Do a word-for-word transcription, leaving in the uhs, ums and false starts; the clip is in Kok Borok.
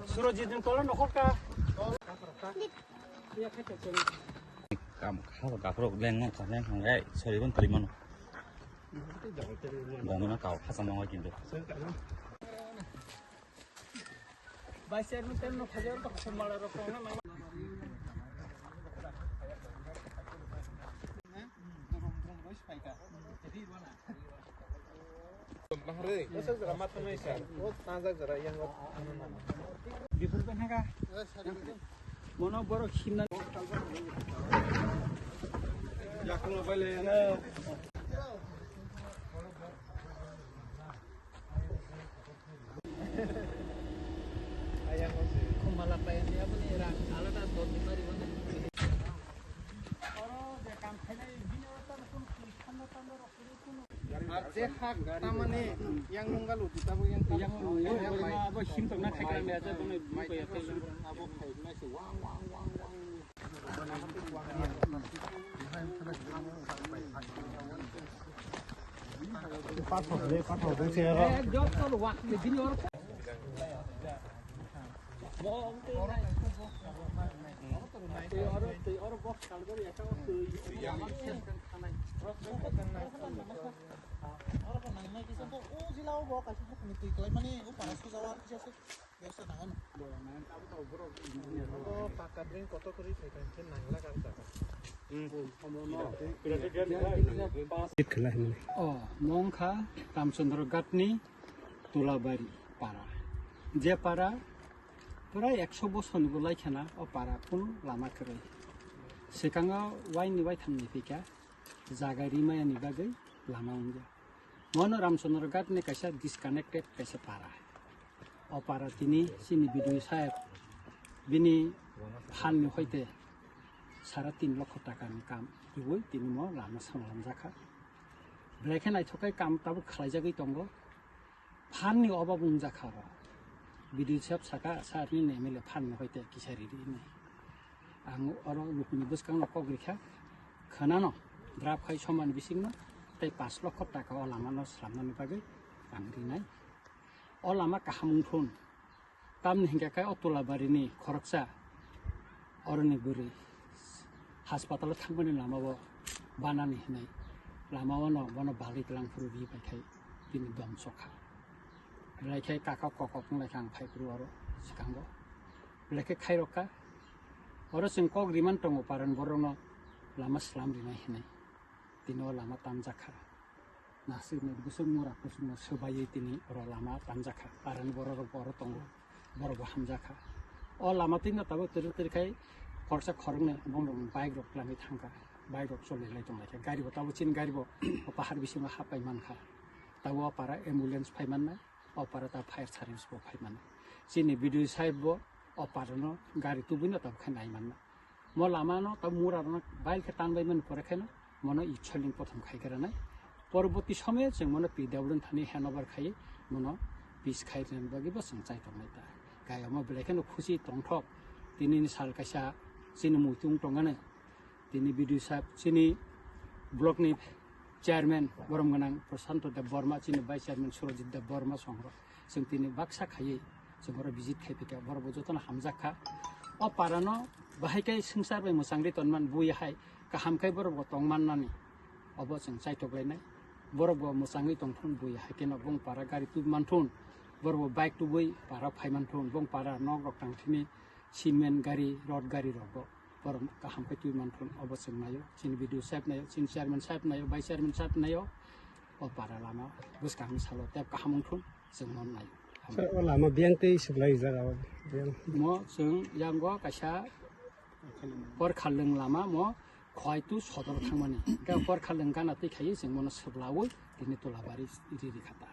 Surajit ni tola nokhor ka. Kam kha, kakrok leng no kha, leng kha, sorry, bon, sorry, mano. Dongmano kau khasa mangwa kintu. Vice Chairman tem no khajar to khumala rok tong na. Mono borok himna. Khumala pai ni aboni rang alada dot di pari bana. Oro je kam khainai bini oro tamo kun tanda tanda rok. Ar je hak tamani yang nunggal uti tabo yang tam. Yang nunggal uti tabo yang tam. Abo him tokna khai kram ya, je bono mai ko ya, abo khai nai se wang, wang, wang, wang. Pathor de, pathor de se aro. Eh, jot to wak ni bini oro. O, mongkha Ramchandra Ghatni Tulabari para. Je para pura ekso bosor ni bo laikha na o para kunu lama kwrwi. Swkango waini waitham ni phika jaga rimaya ni bagwi lama wngya. Mono Ramchandra Ghat ni kaisa disconnected kaisa para. O para tini chini B D O saheb bini phan ni hoite sara tin lokho taka ni kam riwi tini mo lama samlamjakha. Belai khe naithok khe kam tabuk khlaijagwi tongo. Phan ni obab wngjakha oro. B D O saheb saka, sir ni M L A phan ni hoite kisa riri hinwi. Ang oro lukuni bwskang no kok rikha. Khwnano draft khai somani bisingno tei pash lokho taka o lama no slamnani bagwi ang rinai. O lama kaham wngthun. Tamni hinkhe khe o Tulabarini khoroksa oroni bwrwi haspatalo thangmani lamao banani hinwi lamao no bono balwi twlang phuru ri bai khai bini dom sokha. Belai khe kakok kokok wng lai kha ang phai phuru oro swkango. Belai khe khairok kha. Oro chwng kok riman tongo paran borokno lama slam rinai hinwi. Tini o lama tamjak kha. Naswk ni bwswk mura kusuk no swbaiwi tini oro lama tamjak kha. Paran borok rok bo oro tongo. Borok bo hamjak kha. O lama twi no tabuk twrwk twrwk khai khoroksa khoroknwi bumrok bike rok twlangwi thang kha. Bike rok choli lai tong lai kha. Gari bo tabuk chini gari bo o pahar bisingo hap pai man kha. Tabuk o para ambulance phai mannai. O para ta fire service bo phai mano. Chini B D O saheb bo o para no gari tubui no tabuk khe nai manna. Mo lama no tabuk mura rok no bail khe tan bai mani pore khe no mono i soling prothom khai gra nai. Poroboti somoyo chwng mono P W thani handover khai mono pis khai rwna bagwi bo chwng chai tongnai ta. Kaya mo belai kheno khusi tongthok tini ni sal kaisa chini muitung tongani. Tini B D O saheb, chini block ni chairman borom gwnang Prashanto Deb Borma, chini vice chairman Surajit Deb Borma songrok. Chwng tini baksa khaiwi chwng oro visit khai phika, borok bo jotono hamjak kha. O para no bahai khe swngchar bai mwchangwi tonman bui hai kaham khe borok bo tong mannani obo chwng chaitok lainai. Borok bo mwchangwi tongthun bui hai kheno bong para gari tubui manthun, borok bo bike tubui para phai manthun, bong para nok rok tang thini cement gari, rod gari rok bo. Borok kaham khe twi manthun obo chwng naio, chini B D O saheb naio, chini chairman saheb naio, vice chairman saheb naio, o para lama bwskangni salo tei kaham wngthun chwng mon naio. Sir, o lama biyang tei swk lai jaga o biyang? Mo chwng yango kaisa Porkhalwng lama mo Khowaitu sodor thangmani, hwnkhe Porkhalwng gana twi khaiwi chwng mono swk lawi tini Tulabari riri kha ta.